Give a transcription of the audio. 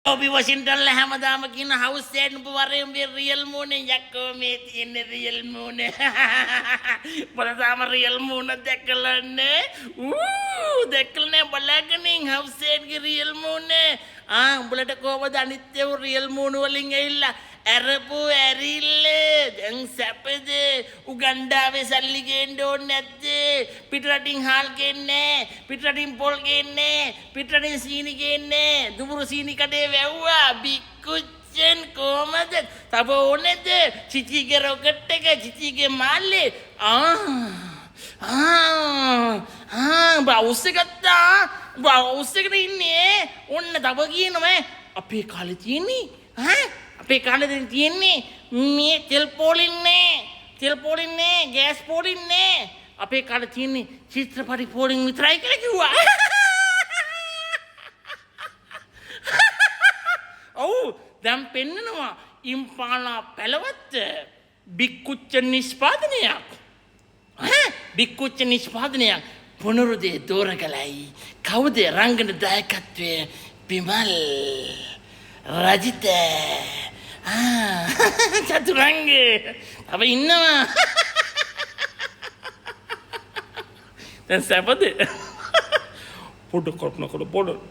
ඔබි Washington හැමදාම කියන house එකේ උඹ වරේ උඹේ රියල් මූණේ. යකෝ, මේ තියෙන්නේ රියල් මූණේ. බලදාම රියල් මූණ දැකලා නේ. ඌ දැකලා නේ, බලාගෙන ඉන් හවුස් එකේ රියල් මූණේ. ආ, උඹලට කොහමද අනිත් ඒවා රියල් මූණ වලින් ඇවිල්ලා ඇරපු ඇරිල්ල? දැන් සැපද? උගන්ඩාවේ සල්ලි ගේන්න ඕනේ නැද්ද? පිටරටින් හාල් ගේන්නේ, පිටරටින් පොල් ගේන්නේ, පිටරටින් සීනි ගේන්නේ. දුඹුරු සීනි කඩේ වැව්වා බික්කුච්චෙන්. කොහමද? තව ඕනේද චිචිගේ රොකට් එක, චිචිගේ මාල්ලේ? ආ ආ ආ, බවුස් එක ගත්තා. බවුස් එකට ඉන්නේ. ඔන්න තව කියනවා, අපේ කාලේ තියෙන්නේ, ඈ, අපේ කාලේ දැන් තියෙන්නේ මේ තෙල් පෝලින්නේ, තෙල් පෝලින්නේ, ගෑස් පෝලින්නේ. අපේ කාලේ තියෙන්නේ චිත්‍රපටි පෝලිං විතරයි කියලා කිව්වා. ඔව්, දැන් පෙන්නනවා ඉම්පාලා පැලවත්ත බික්කුච්ච නිෂ්පාදනයක්. ඈ, බික්කුච්ච නිෂ්පාදනයක්. පුනරුදේ දෝරගලයි. කවුද රංගන දායකත්වය? බිමල්, රජිත, චතුරංග, තව ඉන්නවා. දැන් සැපද? පොඩ කල්පනා කරලා බලන්න.